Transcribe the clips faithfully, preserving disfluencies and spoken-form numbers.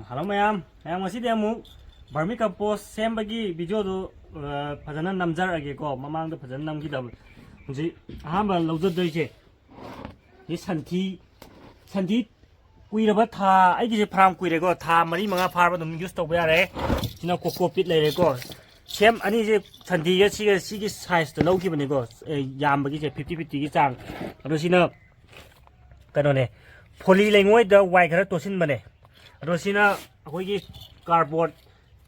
Hello ꯃꯌꯥꯝ, ꯃꯌꯥꯝ ꯉꯁꯤꯗꯤ ꯑꯃꯨꯛ ꯕꯔꯃꯤ ꯀꯝꯄꯣꯁ ꯁꯦꯝꯕꯒꯤ ꯚꯤꯗꯤꯑꯣꯗꯨ, ꯑ, ꯐꯖꯅ ꯅꯝꯖꯔꯛꯑꯒꯦꯀꯣ꯫ ꯃꯃꯥꯡꯗ ꯐꯖꯅ ꯅꯝꯈꯤꯗꯕ꯫ ꯍꯧꯖꯤꯛ ꯑꯍꯥꯟꯕ ꯂꯧꯖꯗꯣꯏꯁꯦ ꯁꯤ ꯁꯟꯊꯤ, ꯁꯟꯊꯤ ꯀꯨꯏꯔꯕ ꯊꯥ, ꯑꯩꯒꯤꯁꯦ ꯐꯅꯌꯥꯝ ꯀꯨꯏꯔꯦꯀꯣ, ꯊꯥ ꯃꯔꯤ ꯃꯉꯥ ꯐꯥꯔꯕ ꯑꯗꯨꯝ ꯌꯨꯁ ꯇꯧꯕ ꯌꯥꯔꯦ꯫ ꯁꯤꯅ ꯀꯣꯀꯣ ꯄꯤꯠ ꯂꯩꯔꯦꯀꯣ꯫ ꯁꯦꯝ ꯑꯅꯤꯁꯦ ꯁꯟꯊꯤꯒ ꯁꯤꯒ, ꯁꯤꯒꯤ ꯁꯥꯏꯖꯇ ꯂꯧꯈꯤꯕꯅꯤꯀꯣ, ꯑꯦ, ꯌꯥꯝꯕꯒꯤꯁꯦ ꯐꯤꯐꯇꯤ ꯐꯤꯐꯇꯤꯒꯤ ꯆꯥꯡ꯫ ꯑꯗꯣ ꯁꯤꯅ ꯀꯩꯅꯣꯅꯦ, ꯐꯣꯂꯤ ꯂꯩꯉꯣꯏꯗ ꯋꯥꯏ ꯈꯔ ꯇꯣꯠꯁꯤꯟꯕꯅꯦ꯫ ꯑꯗꯣ ꯁꯤꯅ ꯑꯩꯈꯣꯏꯒꯤ ꯀꯥꯔꯕꯣꯔꯗ,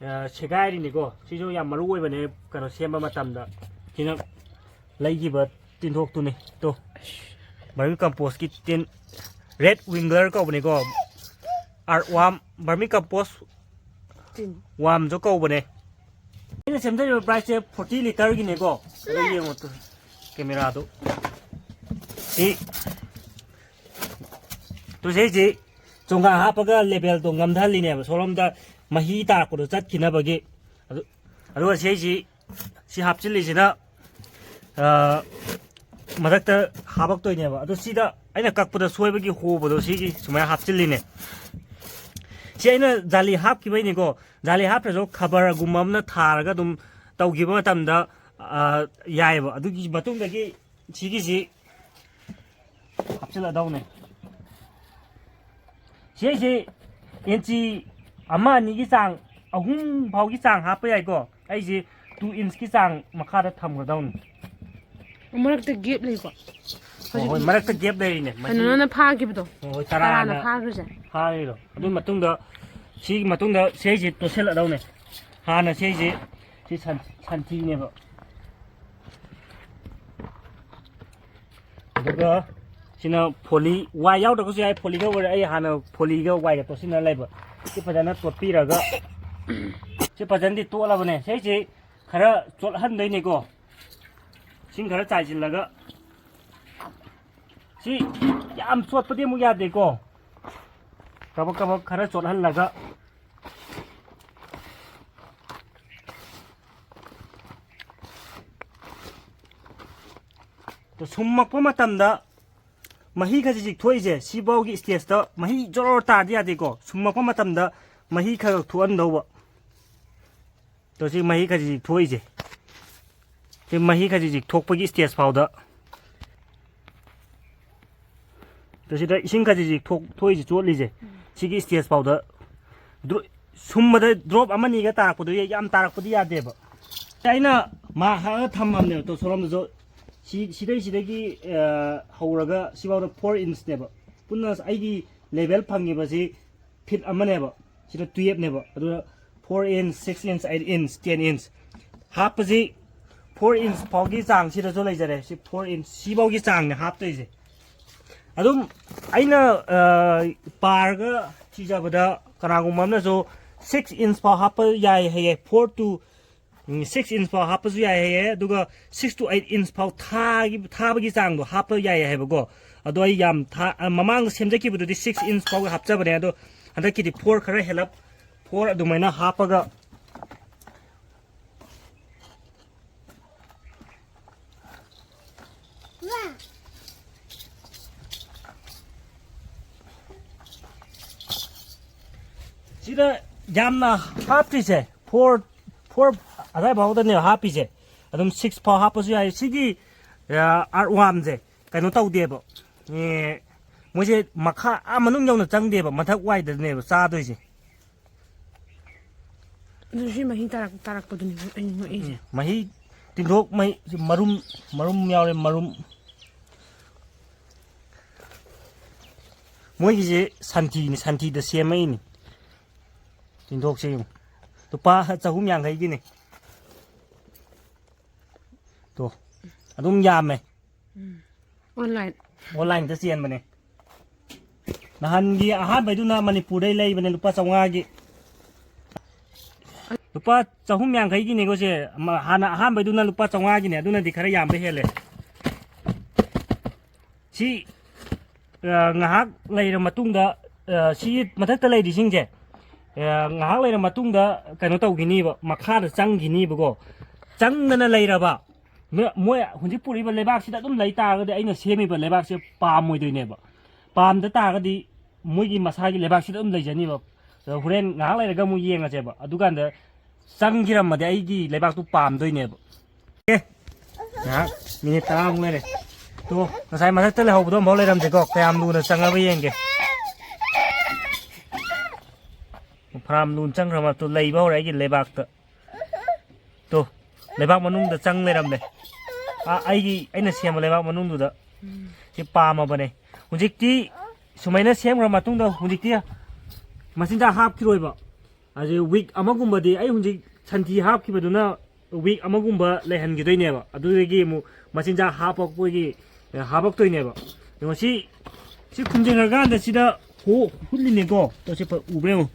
ꯑ, ꯁꯦꯒꯥꯏꯔꯤꯅꯤꯀꯣ꯫ ꯁꯤꯁꯨ ꯌꯥꯝ ꯃꯔꯨ ꯑꯣꯏꯕꯅꯦ ꯀꯩꯅꯣ ꯁꯦꯝꯕ ꯃꯇꯝꯗ꯫ ꯁꯤꯅ ꯂꯩꯈꯤꯕ ꯇꯤꯟꯊꯣꯛꯇꯨꯅꯤ꯫ ꯇꯣ, ꯕꯔꯃꯤ ꯀꯝꯄꯣꯁꯀꯤ ꯇꯤꯟ, ꯔꯦꯠ ꯋꯤꯡꯒꯔ ꯀꯧꯕꯅꯤꯀꯣ꯫ ꯑꯥꯔꯠ ꯋꯥꯝ, ꯕꯔꯃꯤ ꯀꯝꯄꯣꯁ ꯇꯤꯟ꯫ ꯋꯥꯝꯁꯨ ꯀꯧꯕꯅꯦ꯫ ꯑꯩꯅ ꯁꯦꯝꯖꯔꯤꯕ ꯕ꯭ꯔꯥꯏꯠꯁꯦ ꯐꯣꯔꯇꯤ ꯂꯤꯇꯔꯒꯤꯅꯦꯀꯣ꯫ ꯑꯗꯨ ꯌꯦꯡꯉꯣ ꯇꯨ, ꯀꯦꯃꯦꯔꯥꯗꯨ꯫ ꯁꯤ, ꯇꯨ ꯁꯤꯁꯤ ꯆꯣꯡꯒꯥ ꯍꯥꯞꯄꯒ ꯂꯦꯕꯦꯜꯗꯣ ꯉꯝꯊꯍꯜꯂꯤꯅꯦꯕ, ꯁꯣꯝꯂꯣꯝꯗ ꯃꯍꯤ ꯇꯥꯔꯛꯄꯗꯣ ꯆꯠꯈꯤꯅꯕꯒꯤ꯫ ꯑꯗꯨ, ꯑꯗꯨꯒ ꯁꯤꯁꯤ, ꯁꯤ ꯍꯥꯞꯆꯤꯜꯂꯤꯁꯤꯅ, ꯑ, ꯃꯊꯛꯇ ꯍꯥꯞꯄꯛꯇꯣꯏꯅꯦꯕ꯫ ꯑꯗꯣ ꯁꯤꯗ ꯑꯩꯅ ꯀꯛꯄꯗ ꯁꯣꯏꯕꯒꯤ ꯍꯣꯕꯗꯣ ꯁꯤꯒꯤ ꯁꯨꯃꯥꯏꯅ ꯍꯥꯞꯆꯤꯜꯂꯤꯅꯦ꯫ ꯁꯤ ꯑꯩꯅ ꯖꯥꯂꯤ ꯍꯥꯞꯈꯤꯕꯩꯅꯤꯀꯣ꯫ ꯖꯥꯂꯤ ꯍꯥꯞꯇ꯭ꯔꯁꯨ ꯈꯕꯔꯒꯨꯝꯕ ꯑꯃꯅ ꯊꯥꯔꯒ ꯑꯗꯨꯝ ꯇꯧꯈꯤꯕ ꯃꯇꯝꯗ, ꯑ, ꯌꯥꯏꯑꯕ꯫ ꯑꯗꯨꯒꯤ ꯃꯇꯨꯡꯗꯒꯤ ꯁꯤꯒꯤꯁꯤ ꯍꯥꯞꯆꯤꯜꯂꯗꯧꯅꯦ꯫ ꯁꯤꯁꯤ ꯏꯟꯆꯤ ꯑꯃ ꯑꯅꯤꯒꯤ ꯆꯥꯡ, ꯑꯍꯨꯝ ꯐꯥꯎꯒꯤ ꯆꯥꯡ ꯍꯥꯞꯄ ꯌꯥꯏꯀꯣ꯫ ꯑꯩꯁꯤ ꯇꯨ ꯏꯟꯆꯀꯤ ꯆꯥꯡ ꯃꯈꯥꯗ ꯊꯝꯒꯗꯧꯅꯤ꯫ ꯃꯔꯛꯇ ꯒꯦꯞ ꯂꯩꯀꯣ? ꯍꯣꯏ, ꯍꯣꯏ, ꯍꯧꯖꯤꯛ ꯃꯔꯛꯇ ꯒꯦꯞ ꯂꯩꯔꯤꯅꯦ꯫ ꯃꯁꯤ ꯀꯩꯅꯣꯅ ꯐꯥꯈꯤꯕꯗꯣ? ꯍꯣꯏ, ꯍꯣꯏ, ꯇꯔꯥꯅ ꯇꯔꯥꯅ ꯐꯥꯈ꯭ꯔꯤꯁꯦ? ꯐꯥꯈ꯭ꯔꯤꯗꯣ꯫ ꯑꯗꯨ ꯃꯇꯨꯡꯗ, ꯁꯤꯒꯤ ꯃꯇꯨꯡꯗ ꯁꯤꯁꯤ ꯇꯣꯠꯁꯤꯜꯂꯗꯧꯅꯦ꯫ ꯍꯥꯟꯅ ꯁꯤꯁꯤ, ꯁꯤ ꯁꯟ-, ꯁꯟꯊꯤꯅꯦꯕ꯫ ꯑꯗꯨꯒ ꯁꯤꯅ ꯐꯣꯂꯤ, ꯋꯥꯏ ꯌꯥꯎꯗ꯭ꯔꯒꯁꯨ ꯌꯥꯏ, ꯐꯣꯂꯤꯒ ꯑꯣꯏꯔꯦ꯫ ꯑꯩ ꯍꯥꯟꯅ ꯐꯣꯂꯤꯒ ꯋꯥꯏꯒ ꯇꯣꯠꯁꯤꯟꯅ ꯂꯩꯕ꯫ ꯁꯤ ꯐꯖꯅ ꯇꯣꯠꯄꯤꯔꯒ, ꯁꯤ ꯐꯖꯅꯗꯤ ꯇꯣꯠꯂꯕꯅꯦ꯫ ꯁꯤꯁꯤ ꯈꯔ ꯆꯣꯠꯍꯟꯗꯣꯏꯅꯤꯀꯣ꯫ ꯏꯁꯤꯡ ꯈꯔ ꯆꯥꯏꯁꯤꯜꯂꯒ꯫ ꯁꯤ ꯌꯥꯝ ꯆꯣꯠꯄꯗꯤ ꯑꯃꯨꯛ ꯌꯥꯗꯦꯀꯣ꯫ ꯀꯕꯛ ꯀꯕꯛ ꯈꯔ ꯆꯣꯠꯍꯜꯂꯒ꯫ ꯁꯨꯝꯃꯛꯄ ꯃꯇꯝꯗ ꯃꯍꯤ ꯈꯖꯤꯛ ꯈꯖꯤꯛ ꯊꯣꯛꯏꯁꯦ, ꯁꯤꯐꯥꯎꯒꯤ stageꯇ ꯃꯍꯤ ꯖꯣꯔꯣ ꯇꯥꯔꯗꯤ ꯌꯥꯗꯦꯀꯣ꯫ ꯁꯨꯝꯃꯛꯄ ꯃꯇꯝꯗ ꯃꯍꯤ ꯈꯔ ꯈꯔ ꯊꯣꯛꯍꯟꯗꯧꯕ꯫ ꯑꯗꯣ ꯁꯤ ꯃꯍꯤ ꯈꯖꯤꯛ ꯈꯖꯤꯛ ꯊꯣꯛꯏꯁꯦ, ꯁꯤ ꯃꯍꯤ ꯈꯖꯤꯛ ꯈꯖꯤꯛ ꯊꯣꯛꯄꯒꯤ stage ꯐꯥꯎꯗ, ꯑꯗꯣ ꯁꯤꯗ ꯏꯁꯤꯡ ꯈꯖꯤꯛ ꯈꯖꯤꯛ ꯊꯣꯛ-, ꯊꯣꯛꯏꯁꯦ, ꯆꯣꯠꯂꯤꯁꯦ, ꯁꯤꯒꯤ stage ꯐꯥꯎꯗ ꯗ꯭ꯔꯣ-, ꯁꯨꯝꯕꯗ drop ꯑꯃꯅꯤꯒ ꯇꯥꯔꯛꯄꯗꯨ ꯌꯥꯝ ꯇꯥꯔꯛꯄꯗꯤ ꯌꯥꯗꯦꯕ꯫ ꯑꯩꯅ ꯃꯥ ꯍꯥꯏꯔꯒ ꯊꯝꯃꯕꯅꯦꯕ, ꯇꯣ ꯁꯣꯔꯣꯝꯗꯁꯨ ꯁꯤ, ꯁꯤꯗꯩ ꯁꯤꯗꯒꯤ, ꯑ, ꯍꯧꯔꯒ ꯁꯤꯐꯥꯎꯗ four inchꯅꯦꯕ꯫ ꯄꯨꯟꯅ ꯑꯩꯒꯤ level ꯐꯪꯉꯤꯕꯁꯤ feet ꯑꯃꯅꯦꯕ, ꯁꯤꯗ twelveꯅꯦꯕ꯫ ꯑꯗꯨꯅ four inch, six inch, eight inch, ten inch ꯍꯥꯞꯄꯁꯤ, four inch ꯐꯥꯎꯒꯤ ꯆꯥꯡꯁꯤꯗꯁꯨ ꯂꯩꯖꯔꯦ꯫ ꯁꯤ four inch ꯁꯤꯐꯥꯎꯒꯤ ꯆꯥꯡꯅꯦ ꯍꯥꯞꯇꯣꯏꯁꯦ꯫ ꯑꯗꯨꯝ ꯑꯩꯅ, ꯑ, ꯄꯥꯔꯒ ꯊꯤꯖꯕꯗ, ꯀꯅꯥꯒꯨꯝꯕ ꯑꯃꯅꯁꯨ six inch ꯐꯥꯎ ꯍꯥꯞꯄ ꯌꯥꯏ ꯍꯥꯏꯌꯦ, four to um, six inch ꯐꯥꯎ ꯍꯥꯞꯄꯁꯨ ꯌꯥꯏ ꯍꯥꯏꯌꯦ, ꯑꯗꯨꯒ six to eight inch ꯐꯥꯎ ꯊꯥꯒꯤ-, ꯊꯥꯕꯒꯤ ꯆꯥꯡꯗꯣ ꯍꯥꯞꯄ ꯌꯥꯏ ꯍꯥꯏꯕꯀꯣ꯫ ꯑꯗꯣ ꯑꯩ ꯌꯥꯝ ꯊꯥ-, ꯑ, ꯃꯃꯥꯡꯗ ꯁꯦꯝꯖꯈꯤꯕꯗꯨꯗꯤ six inch ꯐꯥꯎꯒ ꯍꯥꯞꯆꯕꯅꯦ, ꯑꯗꯣ ꯍꯟꯗꯛꯀꯤꯗꯤ four ꯈꯔ ꯍꯦꯜꯂꯞ, four ꯑꯗꯨꯃꯥꯏꯅ ꯍꯥꯞꯄꯒ ꯁꯤꯗ ꯌꯥꯝꯅ ꯍꯥꯞꯇ꯭ꯔꯤꯁꯦ, four, four ꯑꯗꯥꯏ ꯐꯥꯎꯗꯅꯦꯕ ꯍꯥꯞꯄꯤꯁꯦ꯫ ꯑꯗꯨꯝ six ꯐꯥꯎ ꯍꯥꯞꯄꯁꯨ ꯌꯥꯏ꯫ ꯁꯤꯒꯤ, ꯑ, earthwormꯁꯦ ꯀꯩꯅꯣ ꯇꯧꯗꯦꯕ, ꯑꯦ, ꯃꯣꯏꯁꯦ ꯃꯈꯥ ꯑꯥ ꯃꯅꯨꯡ ꯌꯧꯅ ꯆꯪꯗꯦꯕ, ꯃꯊꯛ ꯋꯥꯏꯗꯅꯦꯕ ꯆꯥꯗꯣꯏꯁꯦ꯫ ꯑꯗꯨ ꯁꯤ ꯃꯍꯤ ꯇꯥꯔꯛ-, ꯇꯥꯔꯛꯄꯗꯨꯅꯦꯕ ꯑꯩꯅ ꯉꯛꯏꯁꯦ꯫ ꯎꯝ, ꯃꯍꯤ ꯇꯤꯟꯊꯣꯛ ꯃꯍꯤ ꯃꯔꯨꯝ, ꯃꯔꯨꯝ ꯌꯥꯎꯔꯦ, ꯃꯔꯨꯝ꯫ ꯃꯣꯏꯒꯤꯁꯦ ꯁꯟꯊꯤꯅꯤ, ꯁꯟꯊꯤꯗ ꯁꯦꯝꯃꯛꯏꯅꯤ꯫ ꯇꯤꯟꯊꯣꯛꯁꯦ ꯌꯦꯡꯉꯨ, ꯂꯨꯄꯥ ꯆꯍꯨꯝ ꯌꯥꯡꯈꯩꯒꯤꯅꯤ꯫ ꯇꯣ, ꯑꯗꯨꯝ ꯌꯥꯝꯃꯦ꯫ Online꯫ Onlineꯗ ꯆꯦꯟꯕꯅꯦ꯫ ꯅꯍꯥꯟꯒꯤ ꯑꯍꯥꯟꯕꯩꯗꯨꯅ ꯃꯅꯤꯄꯨꯔꯗꯩ ꯂꯩꯕꯅꯦ, ꯂꯨꯄꯥ ꯆꯥꯝꯃꯉꯥꯒꯤ꯫ ꯂꯨꯄꯥ ꯆꯍꯨꯝ ꯌꯥꯡꯈꯩꯒꯤꯅꯦꯀꯣ ꯁꯦ꯫ ꯃ-, ꯍꯥꯟꯅ ꯑꯍꯥꯟꯕꯩꯗꯨꯅ ꯂꯨꯄꯥ ꯆꯥꯝꯃꯉꯥꯒꯤꯅꯦ, ꯑꯗꯨꯅꯗꯤ ꯈꯔ ꯌꯥꯝꯕ ꯍꯦꯜꯂꯦ꯫ ꯁꯤ, ꯑ, ꯉꯥꯏꯍꯥꯛ ꯂꯩꯔ ꯃꯇꯨꯡꯗ, ꯑ, ꯁꯤ ꯃꯊꯛꯇ ꯂꯩꯔꯤꯁꯤꯡꯁꯦ, ꯑ, ꯉꯥꯏꯍꯥꯛ ꯂꯩꯔ ꯃꯇꯨꯡꯗ ꯀꯩꯅꯣ ꯇꯧꯈꯤꯅꯤꯕ, ꯃꯈꯥꯗ ꯆꯪꯈꯤꯅꯤꯕꯀꯣ꯫ ꯆꯪꯗꯅ ꯂꯩꯔꯕ, ꯃꯣꯏ ꯍꯧꯖꯤꯛ ꯄꯨꯔꯛꯏꯕ ꯂꯩꯕꯥꯛꯁꯤꯗ ꯑꯗꯨꯝ ꯂꯩ ꯇꯥꯔꯒꯗꯤ ꯑꯩꯅ ꯁꯦꯝꯃꯤꯕ ꯂꯩꯕꯥꯛꯁꯦ ꯄꯥꯝꯃꯣꯏꯗꯣꯏꯅꯦꯕ꯫ ꯄꯥꯝꯗ ꯇꯥꯔꯒꯗꯤ ꯃꯣꯏꯒꯤ ꯃꯁꯥꯒꯤ ꯂꯩꯕꯥꯛꯁꯤꯗ ꯑꯗꯨꯝ ꯂꯩꯖꯅꯤꯕ꯫ ꯑꯗꯣ ꯍꯣꯔꯦꯟ ꯉꯥꯏꯍꯥꯛ ꯂꯩꯔꯒ ꯑꯃꯨꯛ ꯌꯦꯡꯉꯁꯦꯕ꯫ ꯑꯗꯨꯀꯥꯟꯗ ꯆꯪꯈꯤꯔꯝꯃꯗꯤ ꯑꯩꯒꯤ ꯂꯩꯕꯥꯛꯇꯨ ꯄꯥꯝꯗꯣꯏꯅꯦꯕ꯫ ꯑꯦ, ꯉꯥꯏꯍꯥꯛ ꯃꯤꯅꯤꯠ ꯇꯔꯥꯃꯨꯛ ꯂꯩꯔꯦ꯫ ꯇꯣ, ꯉꯁꯥꯏ ꯃꯊꯛꯇ ꯂꯩꯍꯧꯕꯗꯣ ꯑꯃꯐꯥꯎ ꯂꯩꯔꯝꯗꯦꯀꯣ꯫ ꯀꯌꯥꯝ ꯂꯨꯅ ꯆꯪꯉꯕ ꯌꯦꯡꯒꯦ꯫ ꯐꯅꯌꯥꯝ ꯂꯨꯅ ꯆꯪꯈ꯭ꯔ ꯃꯥꯜꯂꯦ꯫ ꯇꯣ, ꯂꯩꯕ ꯍꯧꯔꯦ ꯑꯩꯒꯤ ꯂꯩꯕꯥꯛꯇ꯫ ꯇꯣ, ꯂꯩꯕꯥꯛ ꯃꯅꯨꯡꯗ ꯆꯪ ꯂꯩꯔꯝꯂꯦ꯫ ꯑꯥ, ꯑꯩꯒꯤ, ꯑꯩꯅ ꯁꯦꯝꯕ ꯂꯩꯕꯥꯛ ꯃꯅꯨꯡꯗꯨꯗ꯫ ꯁꯤ ꯄꯥꯝꯃꯕꯅꯦ꯫ ꯍꯧꯖꯤꯛꯇꯤ ꯁꯨꯃꯥꯏꯅ ꯁꯦꯝꯈ꯭ꯔ ꯃꯇꯨꯡꯗ ꯍꯧꯖꯤꯛꯇꯤ ꯃꯆꯤꯟꯖꯥꯛ ꯍꯥꯞꯈꯤꯔꯣꯏꯕ꯫ ꯑꯗꯩ ꯋꯤꯛ ꯑꯃꯒꯨꯝꯕꯗꯤ ꯑꯩ ꯍꯧꯖꯤꯛ ꯁꯟꯊꯤ ꯍꯥꯞꯈꯤꯕꯗꯨꯅ ꯋꯤꯛ ꯑꯃꯒꯨꯝꯕ ꯂꯩꯍꯟꯈꯤꯗꯣꯏꯅꯦꯕ꯫ ꯑꯗꯨꯗꯒꯤ ꯑꯃꯨꯛ ꯃꯆꯤꯟꯖꯥꯛ ꯍꯥꯞꯄꯛꯄꯒꯤ, ꯑꯦ, ꯍꯥꯞꯄꯛꯇꯣꯏꯅꯦꯕ꯫ ꯌꯦꯡꯉꯣ ꯁꯤ, ꯁꯤ ꯈꯨꯝꯖꯤꯟꯈ꯭ꯔꯀꯥꯟꯗ ꯁꯤꯗ ꯍꯣ-, ꯍꯨꯠꯂꯤꯅꯦꯀꯣ꯫ ꯇꯣ ꯁꯤ ꯐ-, ꯎꯕ꯭ꯔꯥ ꯌꯦꯡꯉꯣ꯫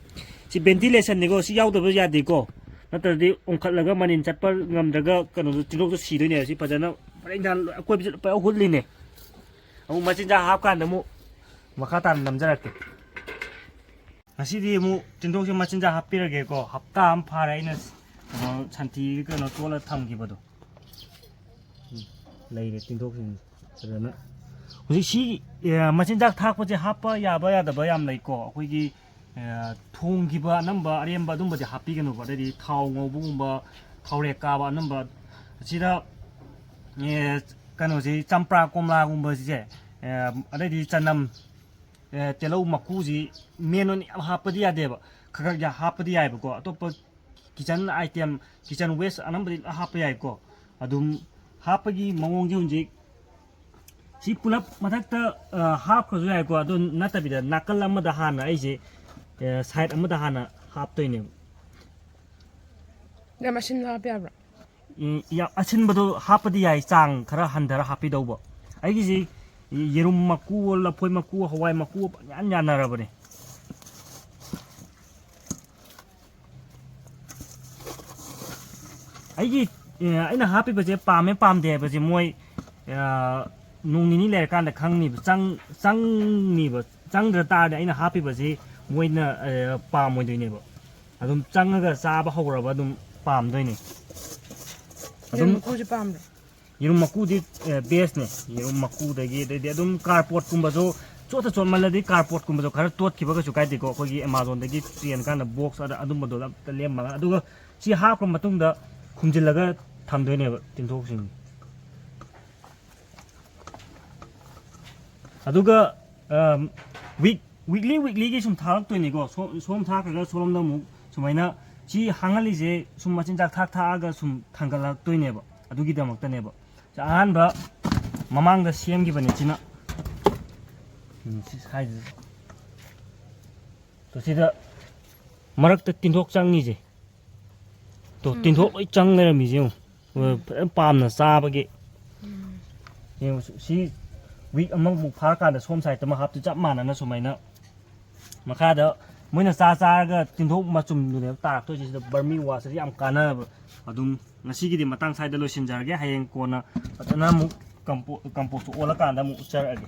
ꯁꯤ ꯚꯦꯟꯇꯤꯂꯦꯁꯟꯅꯤꯀꯣ꯫ ꯁꯤ ꯌꯥꯎꯗꯕ ꯌꯥꯗꯦꯀꯣ꯫ ꯅꯠꯇ꯭ꯔꯗꯤ ꯑꯣꯟꯈꯠꯂꯒ ꯃꯅꯤꯟ ꯆꯠꯄ ꯉꯝꯗ꯭ꯔꯒ ꯀꯩꯅꯣꯗꯣ ꯇꯤꯟꯊ꯭ꯔꯣꯛꯇꯣ ꯁꯤꯗꯣꯏꯅꯦꯕ꯫ ꯁꯤ ꯐꯖꯅ ꯄꯔꯦꯡ ꯁꯥꯅ ꯑꯀꯣꯏꯕꯁꯦ ꯂꯣꯏ ꯍꯨꯠꯂꯤꯅꯦ꯫ ꯑꯃꯨꯛ ꯃꯆꯤꯟꯖꯥꯛ ꯍꯥꯞꯀꯥꯟꯗ ꯑꯃꯨꯛ ꯃꯈꯥ ꯇꯥꯅ ꯅꯝꯖꯔꯛꯀꯦ꯫ ꯉꯁꯤꯗꯤ ꯑꯃꯨꯛ ꯇꯤꯟꯊ꯭ꯔꯣꯛꯁꯦ ꯃꯆꯤꯟꯖꯥꯛ ꯍꯥꯞꯄꯤꯔꯒꯦꯀꯣ꯫ ꯍꯞꯇꯥ ꯑꯃ ꯐꯥꯔꯦ ꯑꯩꯅ ꯀꯩꯅꯣ ꯁꯟꯊꯤ ꯀꯩꯅꯣ ꯇꯣꯠꯂ ꯊꯝꯈꯤꯕꯗꯣ꯫ ꯂꯩꯔꯦ ꯇꯤꯟꯊ꯭ꯔꯣꯛꯁꯤꯡꯁꯦ ꯐꯖꯅ꯫ ꯍꯧꯖꯤꯛ ꯁꯤ, ꯑꯦ, ꯃꯆꯤꯟꯖꯥꯛ ꯊꯥꯛꯄꯁꯦ ꯍꯥꯞꯄ ꯌꯥꯕ ꯌꯥꯗꯕ ꯌꯥꯝ ꯂꯩꯀꯣ꯫ ꯑꯩꯈꯣꯏꯒꯤ, ꯑꯦ, ꯊꯣꯡꯈꯤꯕ ꯑꯅꯝꯕ ꯑꯔꯦꯝꯕ ꯑꯗꯨꯝꯕꯗꯤ ꯍꯥꯞꯄꯤꯒꯅꯨꯕ꯫ ꯑꯗꯩꯗꯤ ꯊꯥꯎ ꯉꯧꯕꯒꯨꯝꯕ, ꯊꯥꯎꯔꯦꯛ ꯀꯥꯕ ꯑꯅꯝꯕ ꯑꯁꯤꯗ, ꯑꯦ, ꯀꯩꯅꯣꯁꯤ ꯆꯝꯄ꯭ꯔꯥ ꯀꯣꯝꯂꯥꯒꯨꯝꯕꯁꯦ, ꯑꯦ, ꯑꯗꯩꯗꯤ ꯆꯅꯝ, ꯑꯦ, ꯇꯤꯜꯍꯧ ꯃꯀꯨꯁꯤ ꯃꯦꯟ ꯑꯣꯏꯅ ꯌꯥꯝ ꯍꯥꯞꯄꯗꯤ ꯌꯥꯗꯦꯕ꯫ ꯈꯔ ꯈꯔ ꯌꯥ-, ꯍꯥꯞꯄꯗꯤ ꯌꯥꯏꯕꯀꯣ꯫ ꯑꯇꯣꯞꯄ ꯀꯤꯆꯟ ꯑꯥꯏꯇꯦꯝ, ꯀꯤꯆꯟ ꯋꯦꯁ ꯑꯅꯝꯕꯗꯤ ꯂꯣꯏ ꯍꯥꯞꯄ ꯌꯥꯏꯀꯣ꯫ ꯑꯗꯨꯝ ꯍꯥꯞꯄꯒꯤ ꯃꯑꯣꯡꯁꯦ ꯍꯧꯖꯤꯛ ꯁꯤ ꯄꯨꯂꯞ ꯃꯊꯛꯇ, ꯑ, ꯍꯥꯞꯈ꯭ꯔꯁꯨ ꯌꯥꯏꯀꯣ꯫ ꯑꯗꯨ ꯅꯠꯇꯕꯤꯗ ꯅꯥꯀꯜ ꯑꯃꯗ ꯍꯥꯟꯅ ꯑꯩꯁꯦ, ꯑ, ꯁꯥꯏꯠ ꯑꯃꯗ ꯍꯥꯟꯅ ꯍꯥꯞꯇꯣꯏꯅꯦꯕ꯫ ꯌꯥꯝ ꯑꯁꯤꯟꯕ ꯍꯥꯞꯄ ꯌꯥꯕ꯭ꯔꯣ? ꯎꯝ, ꯌꯥꯝ ꯑꯁꯤꯟꯕꯗꯣ ꯍꯥꯞꯄꯗꯤ ꯌꯥꯏ, ꯆꯥꯡ ꯈꯔ ꯍꯟꯊꯔ ꯍꯥꯞꯄꯤꯗꯧꯕ꯫ ꯑꯩꯒꯤꯁꯤ ꯌꯦꯔꯨꯝ ꯃꯀꯨ, ꯂꯐꯣꯏ ꯃꯀꯨ, ꯍꯋꯥꯏ ꯃꯀꯨ ꯄꯪꯌꯥꯟ ꯌꯥꯟꯅꯔꯕꯅꯦ꯫ ꯑꯩꯒꯤ, ꯑꯦ, ꯑꯩꯅ ꯍꯥꯞꯄꯤꯕꯁꯦ ꯄꯥꯝꯃꯦ ꯄꯥꯝꯗꯦ ꯍꯥꯏꯕꯁꯦ ꯃꯣꯏ, ꯑ, ꯅꯣꯡ ꯅꯤꯅꯤ ꯂꯩꯔꯀꯥꯟꯗ ꯈꯪꯅꯤꯕ, ꯆꯪ-, ꯆꯪꯅꯤꯕ꯫ ꯆꯪꯗ꯭ꯔ ꯇꯥꯔꯗꯤ ꯑꯩꯅ ꯍꯥꯞꯄꯤꯕꯁꯤ ꯃꯣꯏꯅ, ꯑ, ꯄꯥꯝꯃꯣꯏꯗꯣꯏꯅꯦꯕ꯫ ꯑꯗꯨꯝ ꯆꯪꯉꯒ ꯆꯥꯕ ꯍꯧꯔꯕ ꯑꯗꯨꯝ ꯄꯥꯝꯗꯣꯏꯅꯦ꯫ ꯑꯗꯨꯝ ꯌꯦꯔꯨꯝ ꯃꯀꯨꯁꯦ ꯄꯥꯝꯕ꯭ꯔꯣ? ꯌꯦꯔꯨꯝ ꯃꯀꯨꯗꯤ ꯕꯦꯁꯅꯦ꯫ ꯌꯦꯔꯨꯝ ꯃꯀꯨꯗꯒꯤ, ꯑꯗꯩꯗꯤ ꯑꯗꯨꯝ ꯀꯥꯔꯄꯣꯠꯀꯨꯝꯕꯁꯨ, ꯆꯣꯠꯇ ꯆꯣꯠꯃꯜꯂꯗꯤ ꯀꯥꯔꯄꯣꯠꯀꯨꯝꯕꯁꯨ ꯈꯔ ꯇꯣꯠꯈꯤꯕ ꯀꯩꯁꯨ ꯀꯥꯏꯗꯦꯀꯣ꯫ ꯑꯩꯈꯣꯏꯒꯤ ꯑꯦꯃꯥꯖꯣꯟꯗꯒꯤ ꯆꯦꯟꯀꯥꯟꯗ ꯕꯣꯛꯁ ꯑꯗ ꯑꯗꯨꯝꯕꯗꯣ ꯑꯝꯇ ꯂꯦꯝꯃꯒ, ꯑꯗꯨꯒ ꯁꯤ ꯍꯥꯞꯈ꯭ꯔ ꯃꯇꯨꯡꯗ ꯈꯨꯝꯖꯤꯜꯂꯒ ꯊꯝꯗꯣꯏꯅꯦꯕ ꯇꯤꯟꯊꯣꯛꯁꯤꯡ꯫ ꯑꯗꯨꯒ ꯋꯤꯛ ꯋꯤꯛꯂꯤ ꯋꯤꯛꯂꯤꯒꯤ ꯁꯨꯝ ꯊꯥꯔꯛꯇꯣꯏꯅꯤꯀꯣ꯫ ꯁꯣꯝ ꯊꯥꯈ꯭ꯔꯒ ꯁꯣꯝꯗ ꯑꯃꯨꯛ ꯁꯨꯃꯥꯏꯅ ꯁꯤ ꯍꯥꯡꯍꯜꯂꯤꯁꯦ ꯁꯨꯝ ꯃꯆꯤꯟꯖꯥꯛ ꯊꯥꯛ ꯊꯥꯛꯑꯒ ꯁꯨꯝ ꯊꯥꯡꯒꯠꯂꯛꯇꯣꯏꯅꯦꯕ꯫ ꯑꯗꯨꯒꯤꯗꯃꯛꯇꯅꯦꯕ꯫ ꯑꯍꯥꯟꯕ ꯃꯃꯥꯡꯗ ꯁꯦꯝꯈꯤꯕꯅꯦ ꯁꯤꯅ꯫ ꯎꯝ, ꯁꯤ ꯁꯥꯏꯖꯁꯦ꯫ ꯇꯣ ꯁꯤꯗ ꯃꯔꯛꯇ ꯇꯤꯟꯊꯣꯛ ꯆꯪꯉꯤꯁꯦ꯫ ꯇꯣ, ꯎꯝ꯫ ꯇꯤꯟꯊꯣꯛ ꯂꯣꯏ ꯆꯪ ꯂꯩꯔꯝꯃꯤꯁꯦ ꯌꯦꯡꯉꯨ꯫ ꯎꯝ꯫ ꯐꯖꯅ ꯄꯥꯝꯅ ꯆꯥꯕꯒꯤ꯫ ꯎꯝ꯫ ꯌꯦꯡꯉꯨ, ꯁꯤ ꯋꯤꯛ ꯑꯃꯃꯨꯛ ꯐꯥꯔꯀꯥꯟꯗ ꯁꯣꯝ ꯁꯥꯏꯗ ꯑꯃ ꯍꯥꯞꯇꯣꯏ ꯆꯞ ꯃꯥꯟꯅꯅ ꯁꯨꯃꯥꯏꯅ꯫ ꯃꯈꯥꯗ ꯃꯣꯏꯅ ꯆꯥ ꯆꯥꯔꯒ ꯇꯤꯟꯊꯣꯛ ꯃꯆꯨꯝꯗꯨꯅꯦꯕ ꯇꯥꯔꯛꯇꯣꯏꯁꯦ꯫ ꯁꯤꯗ ꯕꯔꯃꯤ ꯋꯥꯁꯁꯤꯗꯤ ꯌꯥꯝ ꯀꯥꯟꯅꯕ꯫ ꯑꯗꯨꯝ ꯉꯁꯤꯒꯤꯗꯤ ꯃꯇꯥꯡ ꯁ꯭ꯋꯥꯏꯗ ꯂꯣꯏꯁꯤꯟꯖꯔꯒꯦ꯫ ꯍꯌꯦꯡ ꯀꯣꯟꯅ ꯐꯖꯅ ꯑꯃꯨꯛ ꯀꯝꯄꯣ-, ꯀꯝꯄꯣꯁꯇꯨ ꯑꯣꯜꯂꯀꯥꯟꯗ ꯑꯃꯨꯛ ꯎꯠꯆꯔꯛꯑꯒꯦ꯫